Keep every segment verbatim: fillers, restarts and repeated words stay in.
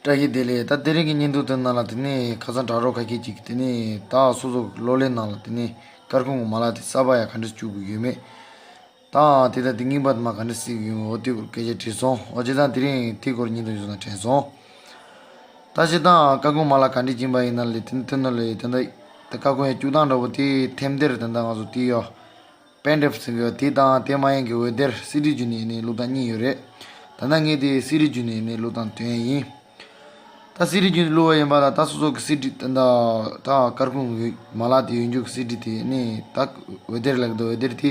བཀྲ་ཤིས་བདེ་ལེགས། ད་དེ་རིང་གི་བརྙན་ཐུང་དེ་ནང་ལ་དེ་ནས་ཁ་སང་དྲ་གྲོགས་ཁ་ཤས་ཅིག་གིས་དེ་ནས་ད་སོ་སོ་གི་གློག་ཀླད་ནང་ལ་དེ་ནས་སྐར་ཁུང་གི་མ་ལག་དེ་གསར་པ་ཡང་ག་འདྲ་བཅུག་དགོས་ཡོད་མེད། ད་དེ་ད་དེ་རྙིང་པ་དེ་མར་ག་འདྲ་བསྲེག་དགོས་ཡོད་མེད་འོ་དེ་སྐོར་སྐད་ཆ་དྲིས་སོང་། འོ་བྱས་ཙང་དེ་རིང་དེ་སྐོར་བརྙན་ཐུང་བཟོས་ན་དྲན་སོང་། ད་སྤྱིར་བཏང་སྐར་ཁུང་མ་ལག་ག་འདྲ་བྱིན་པ་ཡིན་ན་ལས་དེ་ནས་དེ་ནང་ལས་དེ་འདྲ་དེ་སྐར་ཁུང་ཡང་བཅུག་སྟངས་འདྲ་པོ་དེ་ཐེམ་སྡེར་དེ་འདྲ་ང་ཚོ་དེ་ཡོད། པེན་ཌྲའིབ་ཟེར་གྱི་ཡོད་དེ་དང་དེ་མ་ཡིན་གྱི་འོད་སྡེར་སི་ཌི་བརྒྱུད་ནས་ནི་བླུགས་སྟངས་གཉིས་ཡོད་རེད། ད་ལྟ་ངས་དེ་སི་ཌི་བརྒྱུད་ནས་ནི་བླུགས་སྟངས་སྟོན་ཡ་ཡིན། ད་སི་ཌི་བརྒྱུད་ནས་བླུགས་པ་ཡིན་པ་ལ་ད་སོ་སོ་གི་སི་ཌི་དེ་འདྲ་ད་སྐར་ཁུང་གི་མ་ལག་དེ་ཡོད་རྒྱུ་གི་སི་ཌི་དེ་ནི་ད་འོད་སྡེར་ལབ་ཀྱི་འདུག་འོད་སྡེར་དེ་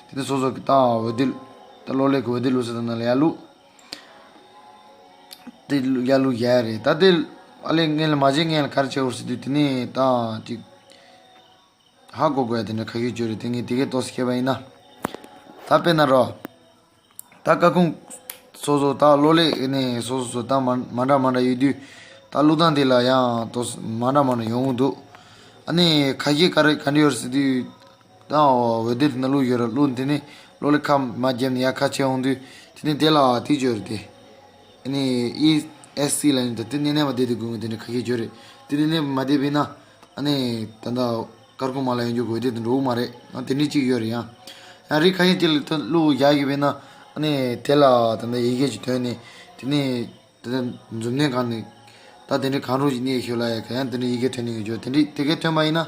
དེ་ནི་སོ་སོ་གི་ད་འོད་སྡེར་ད་གློག་ཀླད་གི་འོད་སྡེར་བླུགས་ས་དེ་ནང་ལ་ཡར་བླུགས། དེ་ཡར་བླུགས་ཡ་རེད། ད་དེ་ཨ་ལས་ངས་ལ་མ་བྱེད་ངས་ལ་ག་རེ་བྱེད་དགོས་ཟེར་དུས་དེ་ནི་ད་ཅིག་ཧ་གོ་དགོས་ཡ་དེ་འདྲ་ཁ་ཤས་ཡོད་རེད། དེ་ངས་དེ་གའི་ཏོག་ཙམ་བཤད་པ་ཡིན་ན། ད་དཔེར་ན་རོ། ད་སྐར་ཁུང་སོ་སོ་ད་གློག་ཀླད་ནས་སོ་སོ་སོ་ད་མ་མ་འདྲ་མ་འདྲ་ཡོད་དུས། ད་བླུགས་སྟངས་དེ་ལ་ཡང་ཏོག་ཙམ་མ་འདྲ་མ་འདྲ་ཡོང་གི་འདུག་ཨ་ནི་ཁ་ཤས་ག་རེ་ག་འདྲ་ཡོད་རེད་ཟེར་དུས། ད་འོ་འོད་སྡེར་ནང་བླུགས་ཡོད་རེད། བླུགས་དེ་ནས་གློག་ཀླད་ཁ་མར་བརྒྱབ་ནས་ཡར་ཁ་ཕྱེ་འོང་དུས་དེ་ནས་དེ་ལ་དེ་བརྗོད་རེད་དེ། ཨ་ནི་ཨི་ཨེས་སི་ལབ་ཡོང་དུས་དེ་ནས་གནས་མ་བསྡད་དེ་དགོས་ངེས་དེ་འདྲ་ཁ་ཤས་བརྗོད་རེད། དེ་ནས་གནས་མ་བསྡད་པས་ན་ཨ་ནི་ད་ལྟ་སྐར་ཁུང་མ་ལ་ཡོང་རྒྱུ་འོད་སྡེར་དེ་འགྲོ་གི་མ་རེད། ཨ་དེ་འདྲ་གཅིག་ཡོད་རེད་ཡང་། ཡང་རིགས་ཁ་ཤས་ཅིག་ལ་དེ་བླུགས་ཡག་གི་བས་ན་ཨ་ནི་དེ་ལ་ད་ལྟ་ཡི་གེ་ཅིག་ཐོན་ནས་དེ་ནས། དེ་ནས་མཛུབ་གནོན་སྒང་ནས་ད་དེ་འདྲའི་གང་རུང་ཞིག་གནས་ཤོད་ལ་ཡ་ག་ཡང་དེ་འདྲའི་ཡི་གེ་ཐོན་ནས་ཡོད་ཅོག་དེ་འདྲའི་དེ་གས་ཐོན་པ་ཡིན་ན་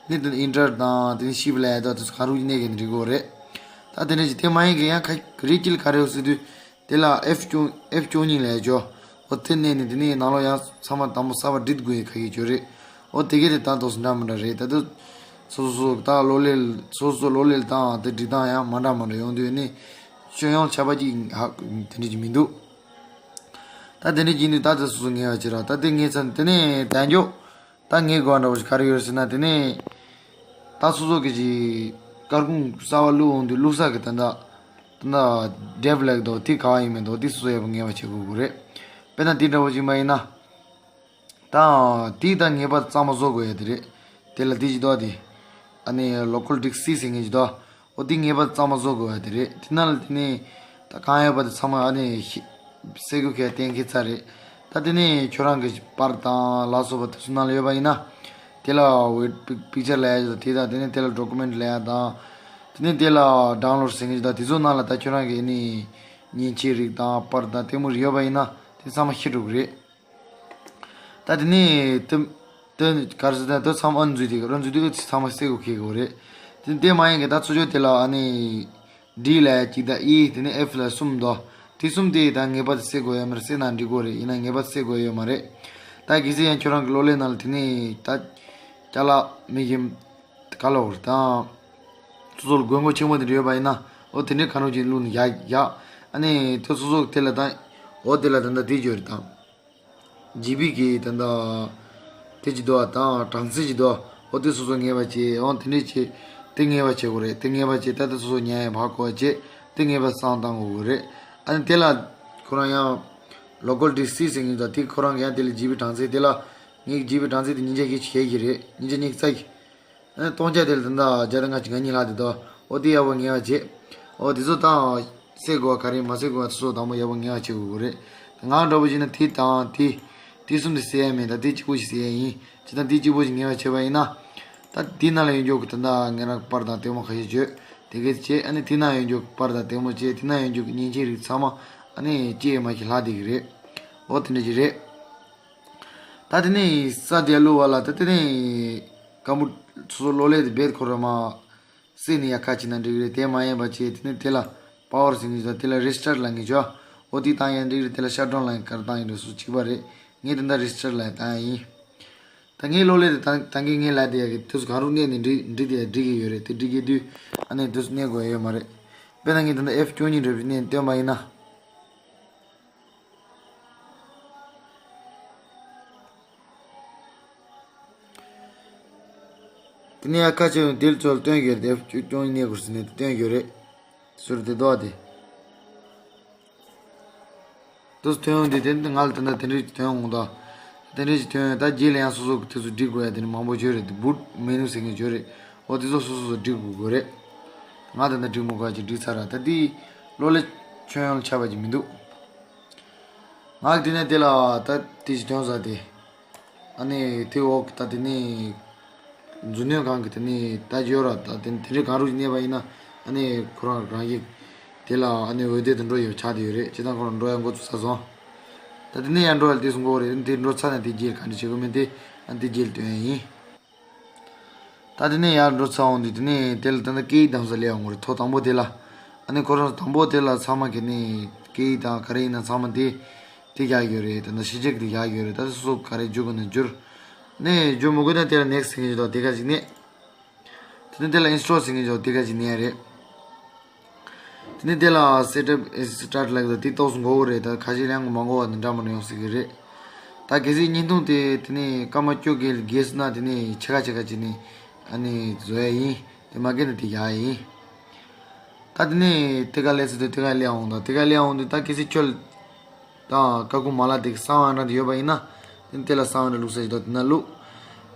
ནི་དེ་ནས་ཨིན་ཊར་དང་དེ་ནས་ཤིབ་ལ་ཡ་ད་དེ་ཚོ་གང་རུང་ཞིག་གནས་གས་ནས་འགྲིག་གི་རེད། ད་དེ་འདྲ་ཞིག་དེ་མ་ཡིན་གི་ཡང་ཁ་རིགས་གཅིག་ལ་ག་རེ་ཡོད་ཟེར་དུས་དེ་ལ་ཨེཕ་བཅུ་ཨེཕ་བཅུ་གཉིས་ལ་ཡ་ཅོ་འོ་དེ་གནས་ནས་དེ་ནས་ནང་ལོགས་ཡང་ཚང་མ་དང་པོ་གསར་པ་སྒྲིག་དགོས་ཡ་ག་གི་ཅོ་རེད། འོ་དེ་གས་དེ་ད་དོགས་སུ་འདྲ་མི་འདྲ་རེད། ད་དུ་སོ་སོ་སོ་ད་གློག་ཀླད་སོ་སོ་གློག་ཀླད་དང་དེ་སྒྲིག་སྟངས་ཡང་མ་འདྲ་མ་འདྲ་ཡོང་དུས་ནི་ཁྱོན་ཡོངས་ཆ་པ་གཅིག་ཧ་དེ་འདྲ་ཅིག་མི་འདུག་ད་དེ་འདྲ་ཡིན་དུས་ད་དེ་སོ་སོ་ངེས་པ་བྱེད་ར། ད་དེ་ངེས་ཚར་དེ་ནས་དལ་འགྱོ། ད་ངེས་དགོས་པ་འདྲ་བོ་ཞིག་ག་རེ་ཡོད་ཟེར་ན་དེ་ནས་ད་སོ་སོ་གི་ཅིག་སྐར་ཁུང་གསར་པ་བླུགས་འོང་དུས་བླུགས་ས་གི་ད་ད་ད་ཌེབ་ལེག་དོ་དེ་ག་བ་ཡིན་མིན་དོ་དེ་སོ་སོ་ཡག་པོ་ངེས་པ་བྱེད་དགོས་དགོས་རེད། དཔེར་ན་དེ་འདྲ་བོ་ཞིག་མ་ཡིན་ན། ད་དེ་ད་ངེས་པར་གཙང་མ་བཟོ་དགོས་ཡ་དེ་རེད། དེ་ལ་དེ་ཅི་དོ་དེ། ཨ་ནི་ལོ་ཀལ་ཌི་སི་ཀི་ཟེར་མཁན་ཅི་དོ། འོ་དེ་ངེས་པར་གཙང་མ་བཟོ་དགོས་ཡ་དེ་རེད། དེ་ནང་ལ་དེ་ནས་ད་གང་ཡོད་པ་དེ་ཚང་མ་ཨ་ནི་ཤི་སེ་གོ་ཁའི་གཏན་འཁེལ་ཚར་རེད། ད་དེ་ནས་ཁྱོད་རང་གི་པར་དང་ལ་སོགས་པ་དེ་ཚོ་ནང་ལ་ཡོད་པ་ཡིན་ན། དེ་ལ་ཝེབ་པིག་ཅར་ལབ་ཡ་ཅི་དོ་དེ་དང་དེ་ནས་དེ་ལ་ཌོ་ཀུ་མེན་ཊི་ལབ་ཡ་དང་། དེ་ནས་དེ་ལ་ཌའུན་ལོཌ་ཟེར་མཁན་ཅི་དོ་དེ་ཚོ་ནང་ལ་ད་ཁྱོད་རང་གི་ཨ་ནི་མཉེན་ཆས་རིགས་དང་པར་དང་ལྟད་མོ་རིགས་ཡོད་པ་ཡིན་ན་དེ་ཚང་མ་ཤི་འགྲོ་གི་རེད། ད་དེ་ནས་དེ་དེ་ག་རེ་ཟེར་ད་དེ་ཚང་མ་འཛུལ་དེ་རང་འཛུལ་དེ་ཚང་མ་སེལ་དགོས་ཁེལ་དགོས་རེད། དེ་དེ་མ་ཡིན་གི་ད་ཚུར་ཕྱོགས་དེ་ལ་ཨ་ནི་ཌི་ལ་གཅིག་དང་ཨི་དེ་ནས་ཨེཕ་ལ་གསུམ་འདུག་དེ་གསུམ་དེ་ད་ངེས་པར་དུ་སེལ་དགོས་ཡོད་མ་རེད། སེལ་ན་འགྲིག་གི་རེད། ཡིན་ན་ངེས་པར་དུ་སེལ་དགོས་ཡོད་མ་རེད། ད་གལ་སྲིད་ཡང་ཁྱོད་རང་གི་གློག་ཀླད་ནང་ལ་དེ་ནས་ད་ཅ་ལག་མི་གི་ག་ལ་འོར་དང་། སོ་སོ་ལ་དགོས་མཁོ་ཆེན་པོ་དེ་འདྲ་ཡོད་པ་ཡིན་ན་འོ་དེ་འདྲའི་ག་རེ་ཅིག་བླུགས་ནས་ཡག་ཡག་ཨ་ནི་དེ་སོ་སོ་དེ་ལ་ད་འོ་དེ་ལ་ད་ད་དེ་བརྗོད་རེད་ད། ཇི་བི་གི་ད་ད་དེ་ཅི་འདུག་ཨ་དང་གྲངས་ཚད་ཅི་འདུག་ཨ། འོ་དེ་སོ་སོ་ངེས་པ་བྱེད། འོ་དེ་འདྲས་བྱེད། དེ་ངེས་པ་བྱེད་དགོས་རེད། དེ་ངེས་པ་བྱེད། ད་དེ་སོ་སོ་ཉན་ཡ་བ་གོ་བ་བྱེད། དེ་ངེས་པ་སང་བཏང་དགོས་རེད། ཨ་ནི་དེ་ལ་ཁོ་རང་ཡང་ལོ་ཀལ་ཌི་སི་ཀི་ཟེར་མཁན་དང་དེ་ཁོ་རང་གི་ཡང་དེ་ལ་ཇི་བི་གྲངས་ཚད་དེ་ལ་ངས་ཇི་བི་གྲངས་ཚད་དེ་ཉིས་བརྒྱ་བརྒྱད་ཅུ་གྱ་གཅིག་རེད། ཉིས་བརྒྱ་ཉི་ཤུ་རྩ་གཅིག་ཨ་ནི་སྟོང་ཆ་དེ་ལ་ད་ལྟ་བརྒྱ་དང་ལྔ་བཅུ་ང་གཉིས་ལྷག་དེ་འདུག་འོ་དེ་ཡག་པོ་ངེས་པ་བྱེད། འོ་དེ་ཚོ་དང་སེལ་དགོས་པ་ག་རེ་མ་སེལ་དགོས་པ་དེ་ཚོ་དང་པོ་ཡག་པོ་ངེས་པ་བྱེད་དགོས་ཀྱི་རེད། ང་འདྲ་པོ་བྱས་ན་དེ་དང་དེ་དེ་གསུམ་དེ་སེལ་ཡ་མེད། ད་དེ་གཅིག་པོ་ཞིག་སེལ་ཡ་ཡིན། ཇི་ལྟར་དེ་གཅིག་པོ་ཞིག་ངེས་པ་བྱས་པ་ཡིན་ན། ད་དེ་ནང་ལ་ཡོད་རྒྱུ་གི་ད་ལྟ་ངས་རང་པར་དང་ལྟད་མོ་ཁ་ཤས་བརྗོད། དེ་གས་བྱས་ཨ་ནི་དེ་ནང་ཡོད་རྒྱུ་གི་པར་དང་ལྟད་མོ་བྱས། དེ་ནང་ཡོད་རྒྱུ་གི་མཉེན་ཆས་རིགས་ཚང་མ་ཨ་ནི་སྐྱེས་མ་ཞིག་ལྷག་བསྡད་ཀྱི་རེད། འོ་དེ་འདྲ་ཞིག་རེད། ད་དེ་ནས་ས་དེ་བླུགས་པ་ལ་ད་དེ་ནས་སྐམ་པོ་སོ་སོ་གློག་ཀླད་དེ་རྦད་ཁོ་རང་མར་བསྲེས་ནས་ཡར་ཁ་ཕྱེ་ན་འགྲིག་གི་རེད། དེ་མ་ཡིན་པ་བྱས་དེ་ནས་དེ་ལ་པ་ཝར་ཟེར་མཁན་ཅིག་དང་དེ་ལ་རི་སི་ཊར་ལབ་མཁན་ཅིག་འོ་དེ་བཏང་ཡང་འགྲིག་རེད། དེ་ལ་ཤཊ་ཌའུན་ལབ་མཁན་ག་རེ་བཏང་ཡིན་འགྲོ་སོ་གཅིག་པ་རེད། ངས་དེ་འདྲ་རི་སི་ཊར་ལབ་བཏང་ཡ་ཡིན། ད་ངའི་གློག་ཀླད་དེ་ད་ད་གིན་ངས་ལབ་བསྡད་ཡ་གི་དུས་སུ་གང་རུང་གནས་ནས་འགྲིག་འགྲིག་བསྡད་ཡ་འགྲིག་གི་ཡོད་རེད། དེ་འགྲིག་གི་དུས་ཨ་ནི་དུས་སུ་གནས་དགོས་ཡ་ཡོད་མ་རེད། དཔེར་ན་ངས་ད་ལྟ་ཨེཕ་བཅུ་གཉིས་འདྲ་པོ་ཞིག་གནས་བཏོན་པ་ཡིན་ན། དེ་ནས་ཡར་ཁ་ཕྱེ་བའི་དེ་ཚོ་ལ་སྟོན་རྒྱུ་རེད། དེ་ཅུང་ཅུང་གནས་དགོས་ཟེར་ནས་སྟོན་རྒྱུ་རེད། ཟུར་དེ་ལྡོག་སྟེ། དུས་ཐོན་འོང་དུས་དེ་ང་ལ་ད་ལྟ་དེ་འདྲ་ཞིག་ཐོན་འོང་ད། དེ་འདྲ་ཞིག་ཐོན་ཡོད། ད་རྗེས་ལ་ཡང་སོ་སོ་གི་དུས་སུ་སྒྲིག་དགོས་ཡ་དེ་འདྲ་མང་པོ་ཡོད་རེད། དེ་བུད་མེ་ནུ་ཟེར་མཁན་ཡོད་རེད། འོ་དེ་ཚོ་སོ་སོ་སོ་སྒྲིག་དགོས་དགོས་རེད། ང་ད་ལྟ་སྒྲིག་མི་དགོས་ཡ་ཅིག་སྒྲིག་ཚར་ར། ད་དེ་གློག་ཀླད་ཁྱོན་ཡོངས་ལ་ཁྱབ་པ་ཅིག་མི་འདུག་ང་དེ་ནས་དེ་ལ་ད་དེ་ཞིག་ཐོན་ས་དེ། ཨ་ནི་དེ་འོག་ད་དེ་ནི་མཛུབ་གནོན་ཁང་གི་དེ་ནི་ད་ཅི་ཡོད་ར། ད་དེ་དེ་འདྲའི་གང་རུ་ཞིག་གནས་པ་ཡིན་ན། ཨ་ནི་ཁོ་རང་རང་གི་དེ་ལ་ཨ་ནི་འོད་སྡེར་དུ་འགྲོ་ཡོད་ཆགས་དེ་ཡོད་རེད། ཅི་ད་ཁོ་རང་འགྲོ་ཡ་འགོ་ཚུགས་ས་སོང་། ད་དེ་ནས་ཡར་འགྲོ་ཡ་དེ་སོང་གོ་རེད། དེ་འགྲོ་ཚར་ནས་དེ་རྗེས་ག་འདྲ་བྱེད་དགོས་མིན་དེ་ཨ་ནི་དེ་རྗེས་སྟོན་ཡ་ཡིན། ད་དེ་ནས་ཡར་འགྲོ་ཚར་འོང་དུས་དེ་ནས་དེ་ལ་ད་ལྟ་སྐད་ཡིག་གདམ་ས་སླེབས་ཡོང་གི་རེད། ཐོག་དང་པོ་དེ་ལ། ཨ་ནི་ཁོ་རང་དང་པོ་དེ་ལ་ཚང་མ་གི་ནི་སྐད་ཡིག་དང་ག་རེ་ཡིན་ན་ཚང་མ་དེ་དེ་རྒྱག་གི་ཡོད་རེད། ད་ལྟ་གཞི་བྱེས་ཀྱི་དེ་རྒྱག་གི་ཡོད་རེད། ད་ལྟ་སོ་སོ་ག་རེ་བསྒྱུར་དགོས་ན་བསྒྱུར། ནས་བསྒྱུར་མི་དགོས་ན་དེ་ལ་next་ཟེར་མཁན་ཞིག་འདུག་དེ་ག་ཅིག་ནས། དེ་ནས་དེ་ལ་install་ཟེར་མཁན་ཞིག་འདུག་དེ་ག་ཅིག་ནས་རེད། དེ་ནས་དེ་ལ་setup start་ལབ་ཀྱི་འདུག་དེ་ཏོག་ཙམ་འགོར་གི་རེད། ད་ཁ་ཤས་ལན་མ་འགོར་བ་ནི་འདྲ་མི་འདྲ་ཡོང་སྲིད་ཀྱི་རེད། ད་གལ་སྲིད་བརྙན་ཐུང་དེ་དེ་ནས་སྐར་མ་བཅོ་བརྒྱད་ལ་བརྒལ་སོང་ན་དེ་ནས་ཕྱེད་ཀ་ཕྱེད་ཀ་བྱས་ནས་ཨ་ནི་བཟོ་ཡ་ཡིན། དེ་མ་བརྒལ་ན་དེ་རྒྱག་ཡ་ཡིན། ད་དེ་ནས་དེ་ག་སླེབས་ཚར་དུས་དེ་ག་སླེབས་འོང་དང་། དེ་ག་སླེབས་འོང་དུས་ད་གལ་སྲིད་ཁྱོད་དང་སྐར་ཁུང་མ་ལག་དེ་གི་གསང་བ་འདྲ་དེ་ཡོད་པ་ཡིན་ན། དེ་ནས་དེ་ལ་གསང་བ་འདྲ་བླུགས་ས་ཞིག་འདུག་དེ་ན་བླུགས།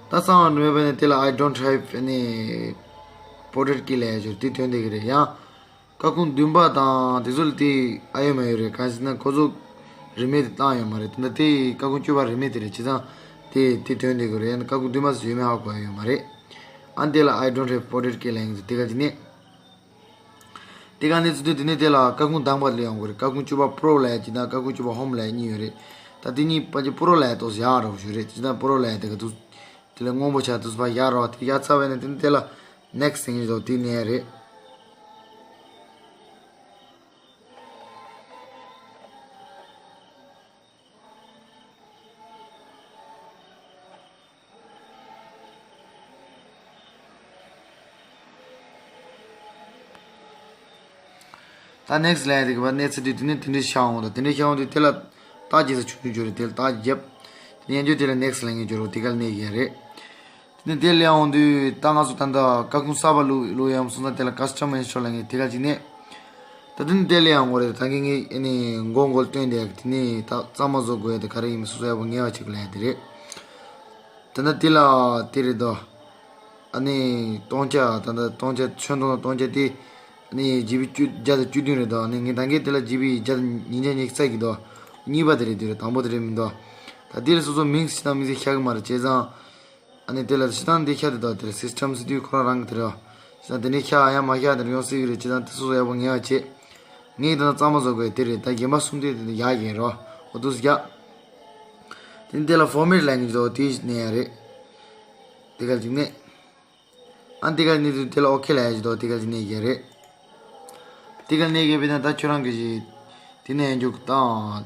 ད་གསང་བ་འདྲ་མེད་པ་ཡིན་ན་དེ་ལ་I don't have any portrait key་ལབ་ཡ་ཅིག་ཡོད་རེད། དེ་ཐོན་བསྡད་ཀྱི་རེད། ཡང་སྐར་ཁུང་བདུན་པ་དང་དེ་ཚོ་ལ་དེ་ཨ་ཡོད་མ་ཡོད་རེད། གང་ཟེར་ན་ཁོ་ཚོ་རིན་མེད་དེ་བཏང་ཡོད་མ་རེད། དེ་འདྲ་དེ་སྐར་ཁུང་བཅུ་པ་རིན་མེད་དེ་རེད། བྱས་ཙང་དེ་དེ་ཐོན་བསྡད་ཀྱི་རེད། ཡང་ན་སྐར་ཁུང་བདུན་པ་ཟེར་ཡོད་མེད་ཧ་གོ་ཡ་ཡོད་མ་རེད། ཨ་ནི་དེ་ལ་I don't have portrait key་ལབ་ཡ་ཅིག་དེ་ག་ཅིག་ནས། དེ་ག་ནས་ཚུར་དུ་དེ་ནས་དེ་ལ་སྐར་ཁུང་དང་པ་ལ་ཡོང་གི་རེད། སྐར་ཁུང་བཅུ་པ་Pro་ལབ་ཡ་ཅིག་དང་སྐར་ཁུང་བཅུ་པ་Home་ལབ་ཡ་གཉིས་ཡོད་རེད། ད་དེ་གཉིས་ཕལ་ཆེར་Pro་ལབ་ཡ་ཏོག་ཙམ་ཡག་རོགས་ཞུ་རེད། ཅི་ད་Pro་ལབ་ཡ་དེ་ག་དུས་དེ་ལ་སྔོན་པོ་ཆགས་དུས་ཕར་ཡག་རོགས། དེ་ཡག་ཚར་བས་ན་དེ་ནས་དེ་ལ་Next་ཟེར་མཁན་ཞིག་འདུག་དེ་ནས་རེད། ད་next་ལབ་ཡ་དེ་གི་བར་གནས་ཚུལ་དེ་དེ་ནས་དེ་འདྲའི་ཤར་འོང་དང་། དེ་འདྲའི་ཤར་འོང་དུས་དེ་ལ་རྟགས་རྒྱག་ས་ཆུང་ཆུང་ཅིག་ཡོད་རེད། དེ་ལ་རྟགས་རྒྱབ། དེ་ནས་ཡང་བསྐྱར་དེ་ལ་next་ལབ་མཁན་ཅིག་ཡོད་རེད། དེ་ག་ལ་གནས་ཀྱི་ཡོད་རེད། དེ་ནས་དེ་སླེབས་འོང་དུས་ད་ང་ཚོ་ད་ལྟ་སྐར་ཁུང་གསར་པ་བླུགས་བླུགས་ཡ་སོང་ཙང་དེ་ལ་custom install་ལབ་མཁན་དེ་ག་ཅིག་གནས། ད་དེ་ནས་དེ་སླེབས་འོང་གི་རེད། ད་གིན་ངས་ཨ་ནི་མགོ་མགོ་ལ་སྟོན་བསྡད་ཡག་དེ་ནས་ད་གཙང་མ་བཟོ་དགོས་ཡ་དེ་ག་རེ་ཡིན་མིན་སོ་སོ་ཡག་པོ་ངེས་པ་བྱེད་དགོས་ལབ་ཡ་དེ་རེད། ད་ལྟ་དེ་ལ་དེ་རེད་དོ། ཨ་ནི་སྟོང་ཆ་ད་ལྟ་སྟོང་ཆ་ཚོན་མདོག་དང་སྟོང་ཆ་དེ་ཨ་ནི་ཇི་བི་བཅུ་བརྒྱ་དང་བཅུ་བདུན་རེད་དོ། ཨ་ནི་ངས་ད་གིན་དེ་ལ་ཇི་བི་བརྒྱ་དང་ཉིས་བརྒྱ་ཉི་ཤུ་རྩ་གཅིག་དོ། གཉིས་པ་དེ་རེད། དེ་རེད། དང་པོ་དེ་རེད་མི་འདུག་ད་དེ་ལ་སོ་སོ་མིང་ཞིག་དང་མིང་ཞིག་ཤར་གི་མ་རེད། བྱས་ཙང་ཨ་ནི་དེ་ལ་ཞེ་དྲག་འདི་ཤར་དེ་དོ། དེ་ལ་system་ཟེར་དུས་ཁོ་རང་རང་གི་དེ་རེད། ཞེ་དྲག་དེ་འདྲའི་ཤར་ཡང་མ་ཤར་དེ་འདྲ་ཡོང་སྲིད་གི་རེད། བྱས་ཙང་དེ་སོ་སོ་ཡག་པོ་ངེས་པ་བྱེད། ངས་ད་ལྟ་གཙང་མ་བཟོ་དགོས་དེ་རེད། ད་རྒན་པ་གསུམ་དེ་དེ་འདྲ་ཡག་གི་རོ། འོ་འདུག་སེ་རྒྱག་དེ་ནས་དེ་ལ་format་ལབ་མཁན་ཅིག་འདུག་དེ་གནས་ཡ་རེད། དེ་ག་ཅིག་གནས། ཨ་དེ་ག་གནས་དུས་དེ་ལ་okay་ལབ་ཡ་ཅིག་འདུག་དེ་ག་ཅིག་གནས་ཀྱི་རེད། དེ་ག་གནས་ཀྱི་བས་ན་ད་ཁྱོད་རང་གི་ཞིག་དེ་ནས་ཡང་འཇུག་དང་།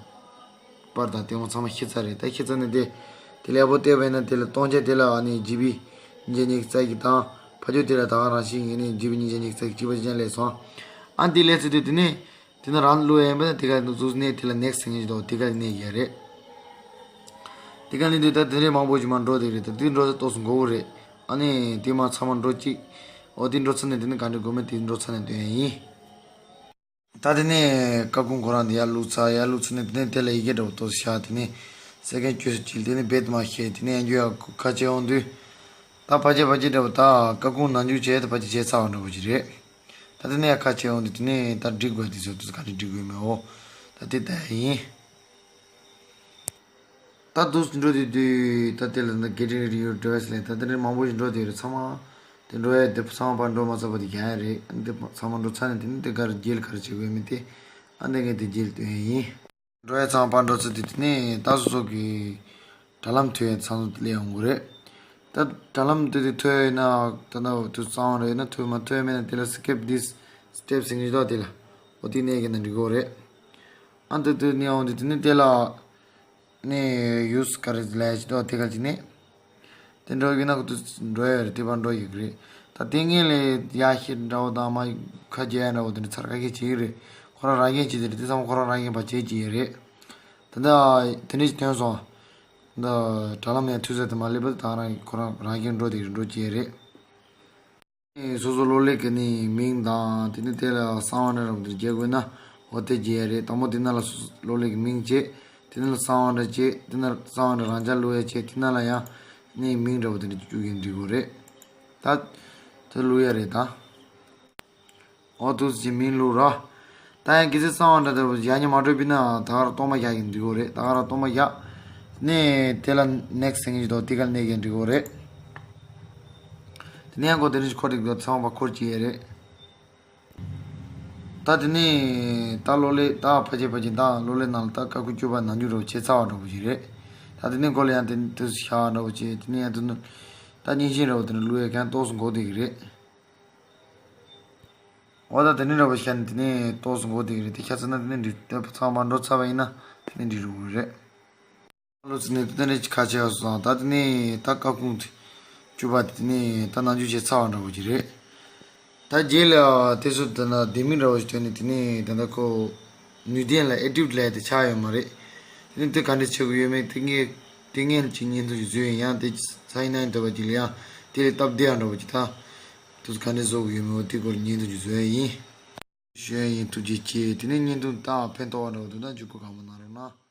པར་དང་དེ་འོང་ཚང་མ་ཤེས་ཚར་རེད། ད་ཤེས་ཚར་ནས་དེ་དེ་ལ་ཡག་པོ་བལྟས་པས་ན་དེ་ལ་སྟོང་ཆ་དེ་ལ་ཨ་ནི་ཇི་བི་ཉིས་བརྒྱ་ཉི་ཤུ་རྩ་གཅིག་དང་། ཕར་ཕྱོགས་དེ་ལ་ད་ག་རང་བཞིན་ཡིན་ནི་ཇི་བི་ཉིས་བརྒྱ་ཉི་ཤུ་རྩ་གཅིག་གཅིག་པ་གཅིག་རྐྱང་སླེབས་སོང་། ཨ་དེ་སླེབས་ཚར་དུས་དེ་ནས། དེ་ནས་རང་བླུགས་ཡ་ཡིན་པ་ན་དེ་ག་འདུག་ནས་དེ་ལ་next་ཟེར་མཁན་ཞིག་འདུག་དེ་ག་གནས་ཀྱི་རེད། དེ་ག་གནས་དུས་ད་དེ་འདྲའི་མང་པོ་ཞིག་མར་འགྲོ་བསྡད་རེད། ད་དེ་འགྲོ་ས་ཏོག་ཙམ་འགོར་གི་རེད། ཨ་ནི་དེ་མར་ཚང་མ་འགྲོ་གཅིག་འོ་དེ་འགྲོ་ཚར་ནས་དེ་ནས་ག་འདྲ་དགོས་མེད་དེ་འགྲོ་ཚར་ནས་སྟོན་ཡ་ཡིན། ད་དེ་ནས་སྐར་ཁུང་ཁོ་རང་དེ་ཡར་བླུགས་ཚར། ཡར་བླུགས་ཚར་ནས་དེ་ནས་དེ་ལ་ཡི་གེ་འདྲ་པོ་ཏོག་ཙམ་བཞག་དེ་ནས་second choice་བྱས། དེ་ནས་བེད་མ་བཤད། དེ་ནས་ཡང་བསྐྱར་ཁ་ཕྱེ་འོང་དུས། ད་ཕར་ཕྱེ་ཕར་ཕྱེ་འདྲ་པོ། ད་སྐར་ཁུང་ནང་འཇུག་བྱས། ད་ཕར་ཕྱེ་བྱས་ཚར་བ་འདྲ་པོ་ཅིག་རེད། ད་དེ་ནས་ཡར་ཁ་ཕྱེ་འོང་དུས་དེ་ནས་ད་སྒྲིག་དགོས་དེ་ཚོ་དེ་ཚོ་ག་རེ་སྒྲིག་དགོས་མེད་འོ། ད་དེ་ལྟ་ཡ་ཡིན། ད་འདུག་སེ་འགྲོ་དུས་དུས་ད་དེ་ལ་ད་getting ready your device་ལས་ད་དེ་འདྲ་མང་པོ་ཞིག་འགྲོ་དེ་རེད། ཚང་མ་དེ་འགྲོ་ཡ་དེ་ཚང་མ་ཕར་འགྲོ་མ་ཚར་བ་དེ་རྒྱག་ཡ་རེད། ཨ་ནི་དེ་ཚང་མ་འགྲོ་ཚར་ནས་དེ་ནས་དེ་ག་རེ་རྗེས་ལ་ག་རེ་བྱེད་དགོས་མིན་དེ་ཨ་ནི་ངས་དེ་རྗེས་ལ་སྟོན་ཡ་ཡིན། འགྲོ་ཡ་ཚང་མ་འགྲོ་ཚར་དུས་དེ་ནས་ད་སོ་སོ་གི་དྲ་ལམ་ཐོན་ཡ་ཚང་མ་སླེབས་ཡོང་གི་རེད། ད་དྲ་ལམ་དེ་དེ་ཐོན་ཡོད་ན་ད་ད་དུ་གཙང་རེད་ན་ཐོན་མ་ཐོན་མེད་ན་དེ་ལ་skip this step་ཟེར་མཁན་ཞིག་འདུག་དེ་ལ་འོ་དེ་གནས་ཀྱི་ན་འགྲིག་གི་རེད། ཨ་ད་དེ་གནས་འོང་དུས་དེ་ནས་དེ་ལ་ནས་use་ག་རེ་ལས་ཅི་འདུག་དེ་ག་ཅིག་ནས། དེ་འགྲོ་གི་ན་ཁོ་ཚོ་འགྲོ་ཡ་རེད། དེ་བར་འགྲོ་ཡི་གི་རེད། ད་དེ་སྔོན་ལས་ཡར་ཞིག་འདྲ་བོ་དང་མར་ཁ་རྒྱག་ཡ་འདྲ་བོ་དེ་འདྲ་ཚར་ཁ་ཤས་བྱེད་ཀྱི་རེད། ཁོ་རང་རང་བཞིན་བྱེད་དེ་རེད། དེ་ཚང་མ་ཁོ་རང་རང་བཞིན་པ་བྱེད་ཀྱི་ཡོད་རེད། ད་ལྟ་དེ་འདྲ་ཞིག་ཐོན་སོང་། ད་དྲ་ལམ་ཡང་འཐུས་ས་དེ་མ་སླེབས་པ་ད་རང་ཁོ་རང་རང་བཞིན་འགྲོ་དེ་རེད། འགྲོ་ཀྱི་ཡོད་རེད། སོ་སོ་གློག་ཀླད་ཀྱི་ནི་མིང་དང་དེ་ནི་དེ་ལ་གསང་བ་འདྲ་རང་དེ་རྒྱག་དགོས་ན་འོ་དེ་རྒྱག་ཡ་རེད། དང་པོ་དེ་ན་ལ་སོ་སོ་གློག་ཀླད་ཀྱི་མིང་བྱེད། དེ་ན་ལ་གསང་བ་འདྲ་བྱེད། དེ་ན་གསང་བ་འདྲ་རང་འཇགས་བླུག་ཡ་བྱེད། དེ་ན་ལ་ཡང་ནི་མིང་འདྲ་བོ་དེ་འདྲ་བཅུག་གིན་འགྲིག་གོ་རེད། ད་དེ་བླུག་ཡ་རེད་ད། འོ་འདུག་སེ་མིང་བླུག་རོགས། ད་ཡང་གལ་སྲིད་གསང་བ་འདྲ་འདྲ་བོ་ཡག་ཉེས་མ་གྲུབ་པ་ཡིན་ན་ད་ག་རང་གཏོར་མ་རྒྱག་གི་འགྲིག་གི་རེད། ད་ག་རང་གཏོར་མ་རྒྱག་ནས་དེ་ལ་ནེག་སི་ཊི་ཟེར་མཁན་ཞིག་འདུག་དེ་ག་ལ་གནོན་མཁན་འགྲིག་གི་རེད། དེ་ནས་ཡང་ཁོ་དེ་རིང་འཁོར་འགྲིག་འདུག་ཚང་མ་འཁོར་གྱི་ཡོད་རེད། ད་དེ་ནས་ད་གློག་ཀླད་ད་ཕལ་ཆེར་ཕལ་ཆེར་ད་གློག་ཀླད་ནང་ལ་ད་སྐར་ཁུང་བཅུ་པ་ནང་འཇུག་འདྲ་བོ་བྱས་ཚར་བ་འདྲ་བོ་ཞིག་རེད། ད་དེ་ནས་ཁོ་ལ་ཡང་དེ་དེ་ཚོ་བཞག་འདྲ་བོ་བྱས། དེ་ནས་ཡང་དེ་ནས་ད་བརྙན་ཤེལ་འདྲ་བོ་དེ་ནས་བླུགས་ཡས་མཁན་ཏོག་ཙམ་འགོར་བསྡད་ཀྱི་རེད། འོ་ད་དེ་ནས་འདྲ་བོ་བཞག་ནས་དེ་ནས་ཏོག་ཙམ་འགོར་བསྡད་ཀྱི་རེད། དེ་ཆ་ཚང་ན་དེ་ནས་འགྲིག་ད་ཚང་མ་འགྲོ་ཚར་བ་ཡིན་ན་དེ་ནས་འགྲིག་འགྲོ་གི་རེད། ལོ་ཚིགས་ནས་དེ་འདྲ་ཁ་ཆེ་བ་སོང་། ད་དེ་ནས་ད་སྐར་ཁུང་བཅུ་པ་དེ་ནས་ད་ནང་འཇུག་བྱས་ཚར་བ་འདྲ་བོ་ཅིག་རེད། ད་རྗེས་ལ་དེ་ཚོ་དེ་ན་ལྡེ་མིག་འདྲ་བོ་ཞིག་ཐོན་ནས་དེ་ནས་ད་ལྟ་ཁོ་ནུས་ལྡན་ལ་ཨེག་ཊིབ་ལབ་དེ་ཆགས་ཡོད་མ་རེད། དེ་ནས་དེ་ག་འདྲ་བྱེད་དགོས་ཡོད་མེད་དེ་ངས་དེ་སྔོན་གྱི་བརྙན་ཐུང་ཞིག་བཟོས་ཡིན། ཡང་དེ་ཚ་ཡིན་ན་ཡིན་འདྲ་བ་ཅིག་ལ་ཡང་དེ་ལས་སྟབས་བདེ་བ་འདྲ་བོ་ཅིག་ད་དེ་ཚོ་ག་འདྲ་བཟོ་དགོས་ཡོད་མེད་འོ་དེ་སྐོར་བརྙན་ཐུང་ཞིག་བཟོས་ཡིན། ཞུ་ཡ་ཡིན། ཐུགས་རྗེ་ཆེ། དེ་ནས་བརྙན་ཐུང་ད་ཕན་ཐོགས་པ་འདྲ་བོ་འདུག་ན་བརྒྱུད་སྐུར་གང་མང་གནང་རོགས་གནང་།